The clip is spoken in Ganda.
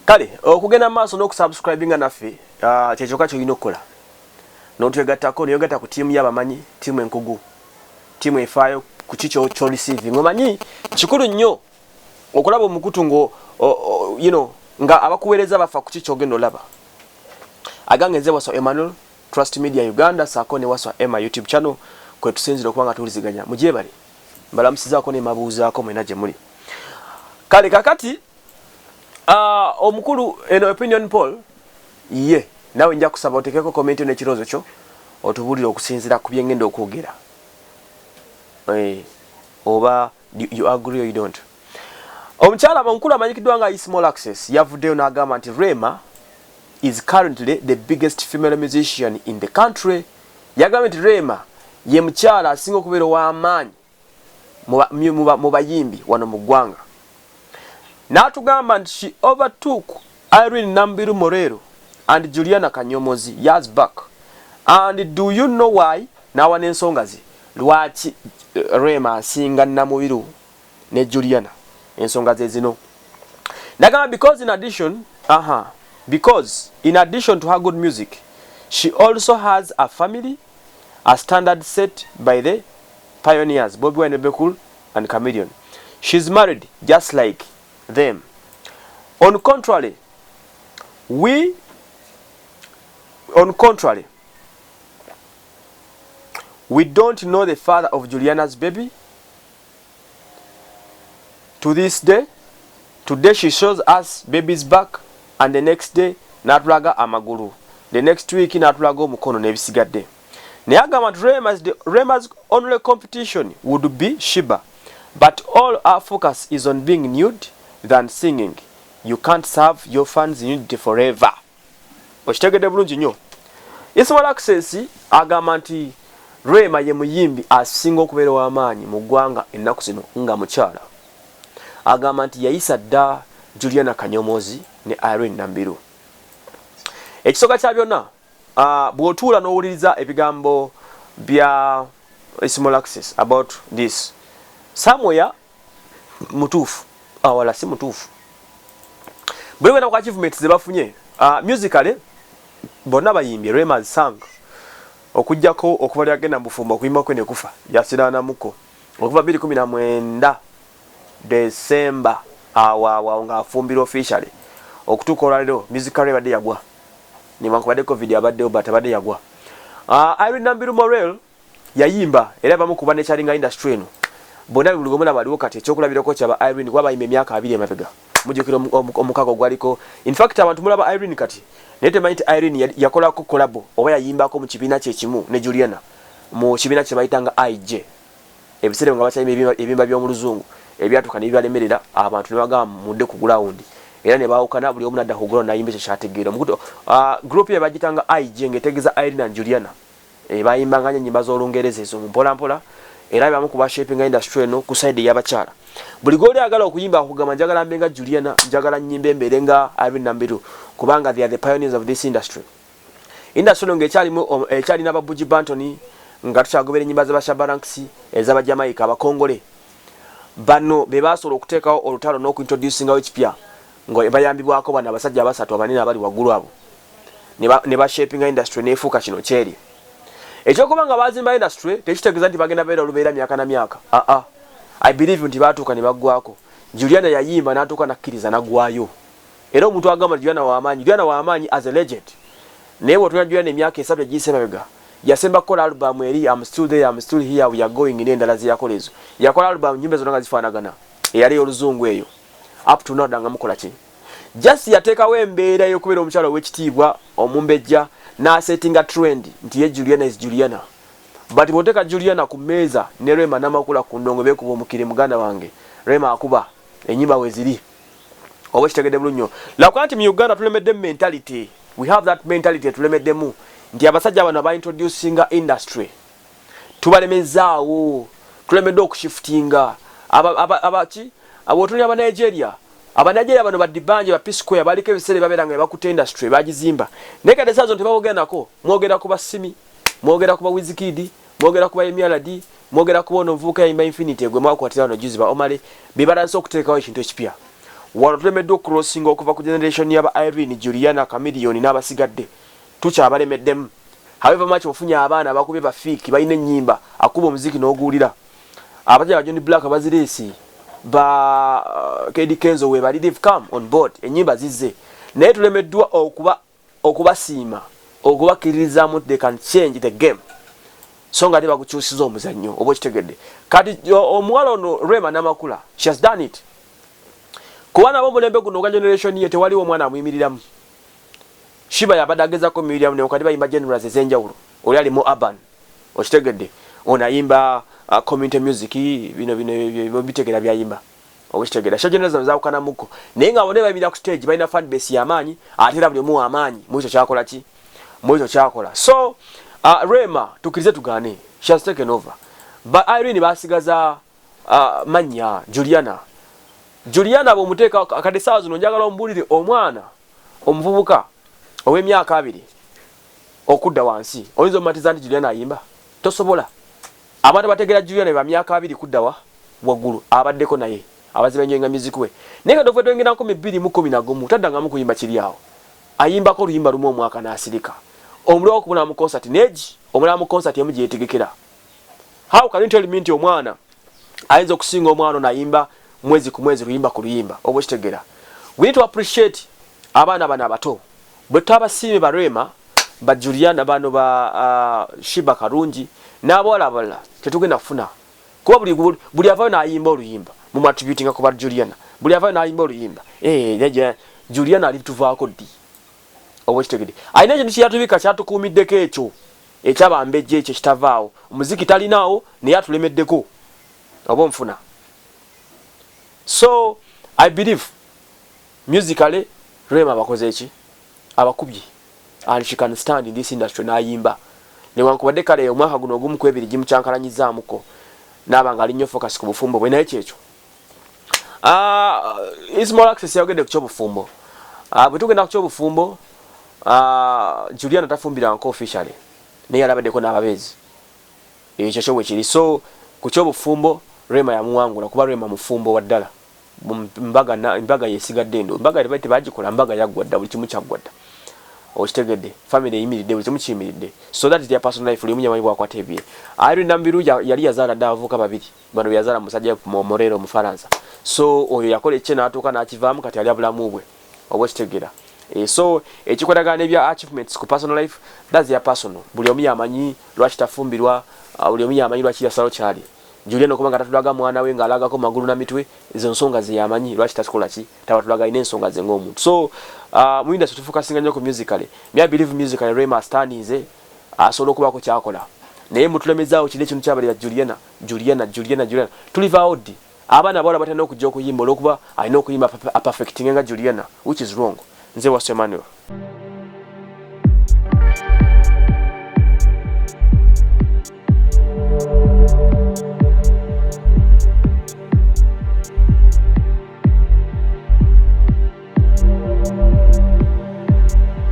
Kale okugenda mu maaso n'okusubscribinga naffe, kyekyoka kyolina okukola n'otwegattako, neyogatta ku ttiimu y'abamanyi, ttiimu enkugu, ttiimu efaayo ku ki ky'oreceiving. Omanyi kikulu nnyo okulaba omukutu ngo you know, nga abakuweereza bafa ku ki kyogenda olaba. Agange nze Waswa Emmanuel, Trust Media Uganda saako ne Waswa Emma YouTube channel kwe tusinzira okuba nga tuwuliziganya. Mugyebale, mbalamusizaako ne mabuuzaako mwena gye muli. Kale kakati omukulu eno opinion poll ye nawe nja kusaba otekeko comment n'ekirowoozo kyo otubuulire okusinziira ku byengenda okwogera, oba you agree or you don't. Omukyala omukulu amanyikiddwa nga Small Access yavuddeyo n'agamba nti Rema is currently the biggest female musician in the country. Yagambye nti Rema ye mukyala asinga okubeera ow'amaanyi mu bayimbi wano mu ggwanga, n'atugamba nti she overtook Irene Namubiru Morero and Juliana Kanyomozi years back. And do you know why? N'awa n'ensonga ze lwaki Rema asinga Namubiru ne Juliana. Ensonga ze zino nagamba, because in addition to her good music, she also has a family, a standard set by the pioneers Bobi Wine, Bebe Cool and Chameleone. She's married just like them. On contrary, we don't know the father of Juliana's baby to this day. Today she shows us baby's back and the next day n'atulaga amagulu, the next week n'atulaga omukono n'ebisigadde. Naye agamba nti Rema's only competition would be Sheebah, but all our focus is on being nude than singing. You can't serve your fans nudity forever. Okitegedde bulungi nnyo. Ismail Access agamba nti Rema ye muyimbi asinga okubeera ow'amaanyi mu ggwanga ennaku zino nga mukyala. Agamba nti yayisa dda Juliana Kanyomozi ne Irene Namubiru. Ekisooka kya byonna, bw'otuula n'owuliriza ebigambo bya Ismail Access about this, somewhere mutuufu, awala si mutuufu. Bwe wena ku achievements ze bafunye, musically bonna bayimbye. Rema sang okugjako okuva lyagenda mu bufumbo, okuyimba kwe ne kufa, yasiraanamuko okuva 2019 December awo awo ng'afumbirwa officially okutuuka olwaleero, musically ebadde yagwa newankubadde COVID abaddewo, but abadde yagwa. Irene Namubiru Morel yayimba era bamu kuba nekyalinga industry eno bonna buli gwe baliwo kati. Ekyokulabirako kyaba Irene, kuba bayimba emyaka 20 emabega, mujjukira omukago gwaliko. In fact, abantu mulaba Irene kati naye temanyi nti Irene yakolako collabo oba yayimbako mu kibiina kyekimu ne Juliana, mu kibiina kye bayitanga IJ, ebiseera nga bakyayimba ebimba by'omu luzungu ebyatuuka ne bibalemerera abantu ne bagamba mudde ku ground, era ne baawukana, buli omu nadda ku ground nayimba ekyo kyategeera. Omukutu group ye bagitanga IJ, ng'etegeeza Irene and Juliana. Bayimbanga nnyo ennyimba z'olungereza ezo mpola mpola, era bamu ku bashapinga industry eno ku side ey'abakyala. Buli gwoli agala okuyimba akugamba njagala mbe nga Juliana, njagala nnyimba embeere nga Irene Namubiru, kubanga they are the pioneers of this industry. Industry eno ng'ekyalimu ekyalina ba Buju Banton, nga tukyagobera ennyimba z'aba Shabba Ranks ez'Abajamaica, Abakongole bano be basobola okuteekawo olutalo n'okuintroducingawo ekipya nga bayambibwako bano abasajja abasatu abanene abali waggulu abo, ne bashapinga industry nefuuka kino kyeri. Ekyokuba nga bazimba industry tekitegeeza nti bagenda beera olubeera myaka na myaka. Aa, I believe nti batuuka ne baggwako. Juliana yayimba n'atuuka nakkiriza naggwayo. Era omuntu agamba Juliana w'amaanyi, Juliana w'amaanyi as a legend, naye bw'otuna Juliana emyaka 3 egiyise emabega yasemba kukola album eri "I'm Still There, I'm Still Here, We Are Going" n'endala zeyakola ezo. Yakola album nyimba zonna nga zifaanagana, eyali oluzungu eyo. Up to now danga mukola ki? Just yateekawo embeera y'okubeera omukyala ow'ekitiibwa omumbejja n'asettinga trend nti ye Juliana is Juliana. But bw'oteeka Juliana ku mmeeza ne Rema n'amakula ku ndongo, beekuba omukire. Muganda wange, Rema akuba enyimba we ziri, oba kitegedde bulungi nnyo. Lwakuba nti mu Uganda tulemedde mentality, we have that mentality, tulemeddemu nti abasajja bano abaintroducinga industry tubalemezaawo, tulemedde okushiftinga. Abaki abotuli Abanigeria, Abanigeria bano ba D'banj, ba P-Square, baliko ebiseera babeera nga bakutte industry bagizimba, naye kati esaazo tebawogera nako. Mwogera ku ba Simi, mwogera ku ba Wizkid, mwogera ku ba Yemi Alade, mwogera ku bono omuvubuka yayimba Infinity gwe mwakwatira wano juzi, ba Omah Lay, be balanse okuteekawo ekintu ekipya. Wano tulemeddwa okucrossinga okuva ku generation yaba Irene, Juliana, Chameleone n'abasigadde. Tukyabalemeddemu. However much ofunye abaana abakubye ba Fik, balina ennyimba, akuba omuziki n'oguwulira. Abasajja ba John Black bazireese, ba Eddy Kenzo webali, they've come on board, ennyimba zizze. Naye tulemeddwa okuba okubasiima, okubakkiririzaamu nti they can change the game. So nga ate bagukyusiza omuzannyo, oba okitegedde. Kati omuwala ono Rema Namakula, she has done it. Kuba nabo omulembe guno ogwa generation ye tewaliwo omwana amuyimiriramu. Sheebah yabadde agezaako muyimiriramu naye kati bayimba genres ez'enjawulo. Oli ali mu urban, okitegedde. Ono ayimba community music, bino bino bitegeera byayimba. Oba okitegeera. So genres zano zaawukanamuko. Naye nga bonna bayimirira ku stage balina fan base y'amaanyi, ate era buli omu w'amaanyi mu ekyo kyakola ki? Mu ekyo kyakola. So Rema tukkirize tugaane, she has taken over. Ba Irene basigaza mannya Juliana. Juliana bw'omuteeka akadde essaawa zino, njagala ombuulire omwana omuvubuka ow'emyaka 20 okudda wansi, oyinza omumatiza nti Juliana ayimba? Tosobola. Abantu abategeera Juliana ba myaka 20 kudda wa waggulu, abaddeko naye abaziba enjoyinga music we. Naye kati okuva twengera 2011 taddangamu kuyimba kiri awo. Ayimbako oluyimba lumu omwaka n'asirika. Omulala okubona mu concert neegi, omulala mu concert emu gye yeetegekera. How can you tell me nti omwana ayinza okusinga omwana ono ayimba mwezi ku mwezi, luyimba ku luyimba? Oba okitegeera. We need to appreciate abaana bano abato. Bwe tutabasiime ba Rema, ba Juliana, bano ba Sheebah Karungi n'abawala abalala, tetugenda kufuna. Kuba buli avaayo n'ayimba oluyimba mumwattributinga ku ba Juliana. Buli avaayo n'ayimba oluyimba, Juliana ali tuvaako ddi? Oba okitegedde. Alina ekintu kyeyatubika kyatukuumiddeko ekyo ekyabambejja, ekyo ekitavaawo. Omuziki talinaawo naye atulemeddeko, oba onfuna. So I believe musically Rema abakoze eki, abakubye, and she can stand in this industry n'ayimba, newankubadde kale omwaka guno ogumu ku ebiri gimukyankalanyizaamuko naaba nga ali nnyo focus ku bufumbo bwe. Naye kyekyo. Ismail Access yayogedde ku kyobufumbo. Bwe tugenda ku kyobufumbo, Juliana tafumbirwanko officially, naye yalabaddeko n'ababeezi, ekyo kyo bwe kiri. So ku kyobufumbo Rema yamuwangula, kuba Rema mufumbo wa ddala. Mbaga yesigadde endo mbaga tebagikola, mbaga yaggwa dda, buli kimu kyaggwa dda, okitegedde. Family eyimiridde, buli kimu kiyimiridde. So that is their personal life, buli omu yamanyi bwakwata ebye. Irene Namubiru yali yazaala dda abavubuka babiri bano beyazaala musajja Morero Omufalansa. So oyo yakola ekye n'atuuka n'akivaamu, kati alya bulamu bwe, oba okitegeera. So ekikolagana n'ebya achievements ku personal life, that's their personal. Buli omu yamanyi lwaki tafumbirwa, buli omu yamanyi lwaki yasalawo kyali. Juliana okuba nga tatulaga mwana we ng'alagako magulu na mitwe, ezo nsonga ze yamanyi lwaki takola ki, tabatulaga, alina ensonga ze ng'omuntu. So mu industry tufocusinga nnyo ku musically. Me, I believe musically Rema standinze, asobola okubaako kyakola, naye mutulemezaawo kiri ekintu kyabalira Juliana, Juliana, Juliana, Juliana. Tulivaawo ddi? Abaana abawala batandika okujja okuyimba olwokuba alina okuyimba aperfectinge nga Juliana, which is wrong. Nze Wasu Emmanuel.